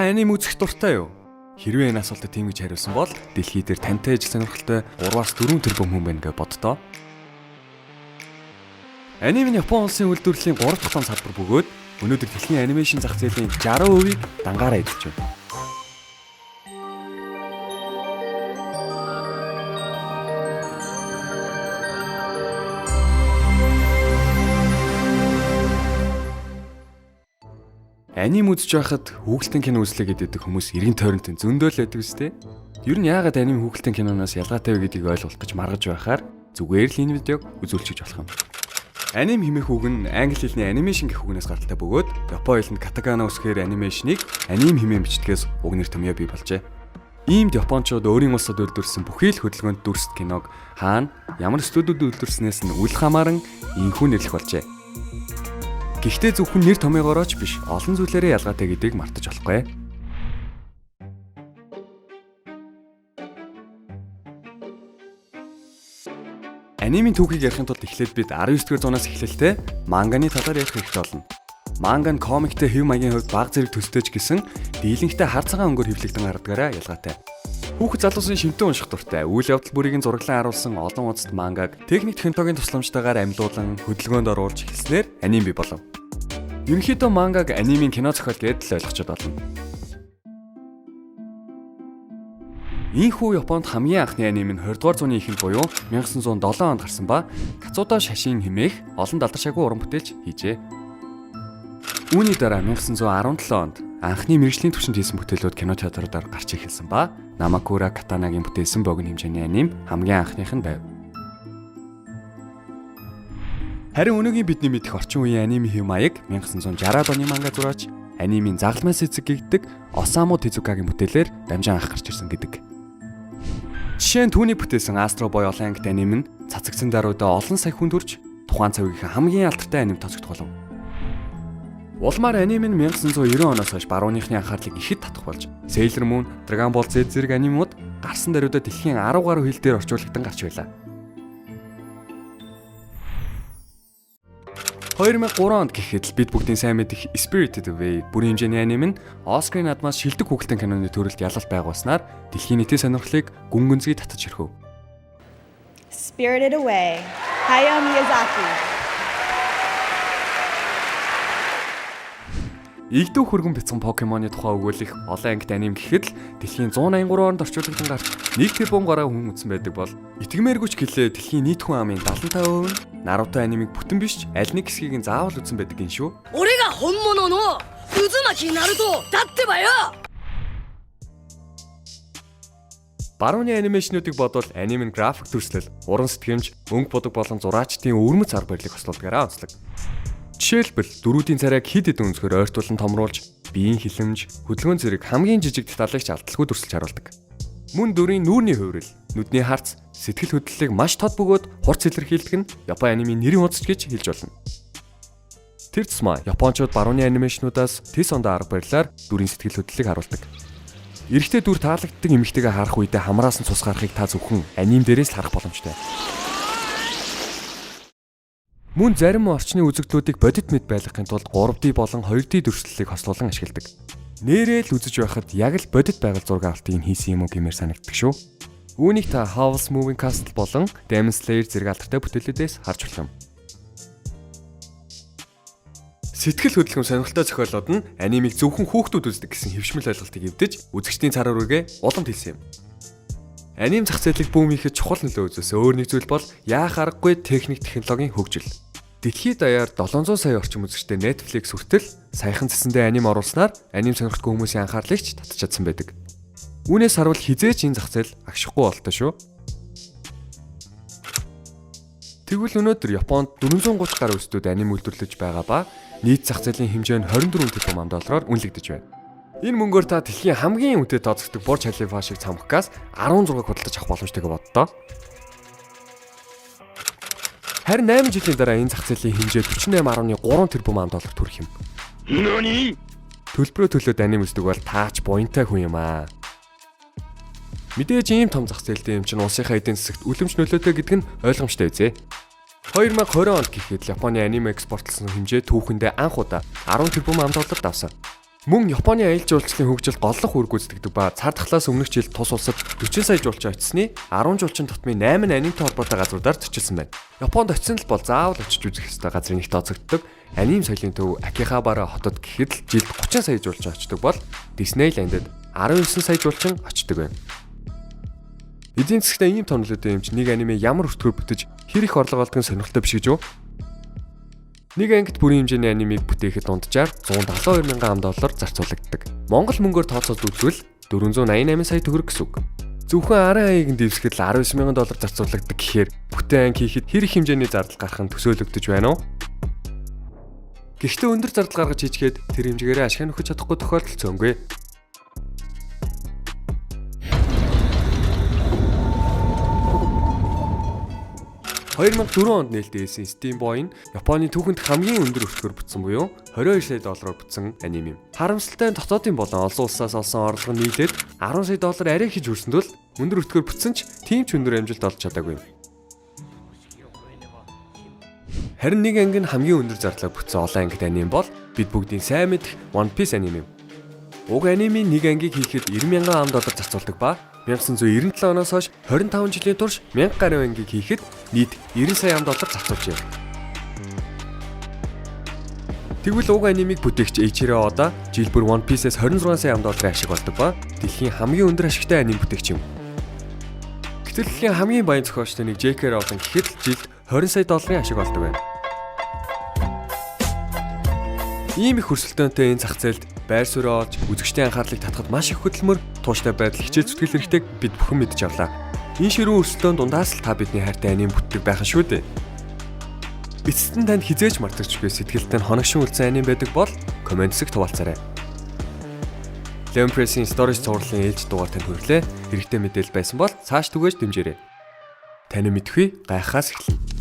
Та аним үзэх дуртай юу? Хэрвээ энэ асуултад тийм гэж хариулсан бол дэлхий дээр тантай ижил сонирхолтой 3-4 тэрбум хүн байна гэж боддоо. Аним нь Япон улсын үйлдвэрлэлийн 3 дахь том салбар бөгөөд өнөөдөр дэлхийн анимашн зах зээлийн 60%-ийг дангаараа эзэлж байна. Аним үзэж байхад хүүхэлдэйн кино үзлээ гэдэг хүмүүс эргэн тойронтой зөндөө л байдаг үстэй. Ер нь яагаад аним хүүхэлдэйн киноноос ялгаатай вэ гэдгийг ойлгох гэж маргаж байхаар зүгээр л энэ видеог үзүүлчихэж болох юм. Аним хэмээх үг нь англи хэлний animation гэх үгнээс гаралтай бөгөөд Япон хэлэнд катакана үсгээр анимашныг аним хэмээн бичдгээс уг нэр томьёо бий болжээ. Иймд японочууд өөрийн улсад үйлдвэрлэсэн бүхий л хөдөлгөөнт дүрст киног хаана ямар студиуд үйлдвэрлэснээс нь үл хамааран энэхүү нэрлэх болжээ. Гэхдээ зөвхөн нэр томьёогоороо ч биш олон зүйлээрээ ялгаатай гэдгийг мартаж болохгүй. Анимын түүхийг ярихын тулд эхлээд бид 19-р зуунаас эхлэлтэй манганы талаар ярих хэрэгтэй болно. Манга нь комиктэй хэв маягийн хувьд баг зэрэг төстэй ч гэсэн дийлэнхтэй хар цагаан өнгөөр хэвлэгдэн гардгаараа ялгаатай. Хүүхэд залуусын шимтэн унших дуртай үйл явдал бүрийг нь зураглан харуулсан олон удацд мангаг техник технологийн тусламжтайгаар амьлуулан хөдөлгөөнд оруулж эхэлснээр аним бий болов. Ерөнхийдөө мангаг анимын кино зохиол гэдээ л ойлгочод болно. Ийхүү Японд хамгийн анхны аним нь 20 дугаар зууны эхэнд буюу 1907 онд гарсан ба Кацуда Шашин хэмээх олон далдаршаагүй уран бүтээлч хийжээ. Үүний дараа 1917 онд анхны мэргэжлийн түвшинд хийсэн бүтээлүүд кино театруудаар гарч эхэлсэн ба Намакура Катанагийн бүтээсэн богино хэмжээний аним хамгийн анхных нь байв. Харин өнөөгийн бидний мэдэх орчин үеийн аним хэв маяг 1960-ад оны манга зураач анимын загалмай эцэг гэгддэг Осаму Тезукагийн бүтээлээр дамжин анх гарч ирсэн гэдэг. Жишээ нь түүний бүтээсэн Astro Boy олон ангит аним нь цацагдсан даруйдаа олон сая хүн төрж тухайн цагийн хамгийн алдартай аним тооцогдох болов. Улмаар аним нь 1990 оноос хойш барууныхны анхаарлыг ихэд татах болж Sailor Moon, Dragon Ball Z зэрэг анимууд гарсан даруйдаа дэлхийн 10 гаруй хэл дээр орчуулагдсан гарч байлаа. 2003 онд гэхэд л бид бүгдийн сайн мэдэх Spirited Away бүрийн хэмжээний аним нь Оскарын наадмаас шилдэг хүүхэлдэйн киноны төрөлд ялалт байгуулснаар дэлхийн нийтийн сонирхлыг гүн гүнзгий татаж орхив. Spirited Away, Hayao Miyazaki. Игдүү хөргөн бяцхан Покемоны тухай өгүүлэх олон ангит аним гэхэд л дэлхийн 183 оронд орчуулгдан гарч 1 тэрбум гаруй хүн үзсэн байдаг бол итгэмээргүй ч гэлээ дэлхийн нийт хүн амын 75% нь Наруто анимыг бүтэн биш ч аль нэг хэсгийг нь заавал үзсэн байдаг юм шүү. 俺が本物の渦巻きナルトだってばよ。 Барууны анимашнуудыг бодвол аним нь график төрслөл, уран сэтгэмж, өнгө будаг болон зураачдын өвөрмөц арга барилыг хослуулдгаараа онцлог. Жишээлбэл дөрүүдийн царайг хэд хэдэн өнцгөр ойртуулан томруулж, биеийн хилэмж, хөдөлгөөн зэрэг хамгийн жижиг деталыг ч алдалгүй дүрсэлж харуулдаг. Мөн дүрийн нүүрний хувирал, нүдний харц, сэтгэл хөдлөлийг маш тод бөгөөд хурц илэрхийлдэг нь Япон анимын нэрийн хуудас гэж хэлж болно. Тэр тусмаа японочууд барууны анимашнуудаас тэс ондоо арга барилаар дүрийн сэтгэл хөдлөлийг харуулдаг. Эрэгтэй дүр таалагддаг эмэгтэйгээ харах үедээ хамраас нь цус гарахыг та зөвхөн аним дээрээс л харах боломжтой. Мөн зарим орчны үзэгдлүүдийг бодит мэд байлгахын тулд 3D болон 2D дүрслэлийг хослуулан ашигладаг. Нээрээ л үзэж байхад яг л бодит байгаль зураг авалтыг нь хийсэн юм уу гэмээр санагддаг шүү. Үүнийг та Howl's Moving Castle болон Demon Slayer зэрэг алдартай бүтээлүүдээс харж болох юм. Сэтгэл хөдлөм сонирхолтой зохиолууд нь анимыг зөвхөн хүүхдүүд үздэг гэсэн хэвшмэл ойлголтыг эвдэж үзэгчдийн цар өргөгээ уламд хэлсэн юм. Аним зах зээлийг бүүм хийхэд чухал нөлөө үзүүлсэн өөр нэг зүйл бол яах аргагүй техник технологийн хөгжил. Дэлхийд даяар 700 сая орчим үзэгчтэй Netflix хүртэл саяхан цэсэндээ аним оруулснаар аним сонирхдаг хүмүүсийн анхаарлыг ч татж чадсан байдаг. Үүнээс харуул хизээч энэ зах зээл агшихгүй болтой шүү. Тэгвэл өнөөдөр Японд 430 гаруй студи аним үйлдвэрлэж байгаа ба нийт зах зээлийн хэмжээ нь 24 тэрбум ам доллараар үнэлэгдэж байна. Энэ мөнгөөр та дэлхийн хамгийн үнэтэй тооцогддог Бурж Халифа шиг цамхгаас 16-г худалдаж авах боломжтой гэж боддоо. Харин 8 жилийн дараа энэ зах зээлийн хэмжээ 48.3 тэрбум ам долларт хүрэх юм. 何 Төлбөрөө төлөөд аним үздэг бол таач буянтай хүн юм аа. Мэдээж ийм том зах зээлтэй юм чинь улсынхаа эдийн засагт үлэмж нөлөөтэй гэдэг нь ойлгомжтой үзье. 2020 онд гэхэд Японы аним экспортлсон хэмжээ түүхэндээ анх удаа 10 тэрбум ам доллар давсан. Мөн Японы аялал жуулчлалын хөгжилд голлох үр гүйцэтгэдэг ба цар тахлаас өмнөх жилд тус улсад 40 сая жуулчин очсны 10 жуулчин тутмын 8 нь анимтай холбоотой газруудаар зочилсан байна. Японд очисон л бол заавал очиж үзэх ёстой газрын нэгт тооцогддог. Аним соёлын төв Акихабара хотод гэхэд л жилд 30 сая жуулчин очдог бол Диснейлендд 19 сая жуулчин очдог байна. Эдийн засгт ийм томлолтой юмч нэг аниме ямар өртгөр бүтэж хэр их орлого олдог нь сонирхолтой биш гэж юу? Нэг ангид бүрийн хэмжээний анимыг бүтээхэд дунджаар 172 мянган ам доллар зарцуулагддаг. Монгол мөнгөөр тооцоолд үзвэл 488 сая төгрөг гэсэн үг. Зөвхөн арын хаяг нь дэвсгэхэд л 19 мянган доллар зарцуулагддаг гэхээр бүтэн анги хийхэд хэр их хэмжээний зардал гарах нь төсөөлөгдөж байна уу? Гэхдээ өндөр зардал гаргаж хийчихэд тэр хэмжээгээрээ ашиг нөхөж чадахгүй тохиолдол цөөнгүй. 2004 онд нээлттэй Steam Boy нь Японы түүхэнд хамгийн өндөр өртгөөр бүтсэн буюу 22 сая доллараар бүтсэн аним юм. Харамсалтай нь дотоодын болон олон улсаас олсон орлого нь нийлээд 10 сая доллар арай хийж хүрсэн тул өндөр өртгөөр бүтсэн ч тийм ч өндөр амжилт олж чадаагүй юм. Харин нэг анги нь хамгийн өндөр зардлаар бүтсэн олон ангит аним бол бид бүгдийн сайн мэдэх One Piece аним юм. Уг анимын нэг ангийг хийхэд 90 мянган ам доллар зарцуулдаг ба 1997 оноос хойш 25 жилийн турш 1000 гаруй ангийг хийхэд нийт 90 сая ам доллар зарцуулжээ. Тэгвэл уг анимыг бүтээгч Eiichiro Oda жил бүр One Piece-ээс 26 сая ам долларын ашиг олдог ба дэлхийн хамгийн өндөр ашигтай аним бүтээгч юм. Гэтэл дэлхийн хамгийн баян зохиолчтой нэг J.K. Rowling гэхэд л жилд 20 сая долларын ашиг олдог байна. Ийм их өрсөлдөөнтэй энэ зах зээлд байр суурь олж үзэгчдийн анхаарлыг татахад маш их хөдөлмөр, тууштай байдал, хичээл зүтгэл хэрэгтэйг бид бүхэн мэдж авлаа. Энэ ширүүн өрсөлдөөн дундаас л та бидний хайртай аним бүтдэг байх нь шүү дээ. Эцэст нь танд хизээж мартагдчихгүй сэтгэлд нь хоногшин үлдсэн аним байдаг бол коммент хэсэгт хуваалцаарай. Leon Press-ийн Stories цувралын ээлж дугаар танд хүрэлээ. Хэрэгтэй мэдээлэл байсан бол цааш түгээж дэмжээрэй. Таны мэдхгүй гайхахаас эхэлнэ.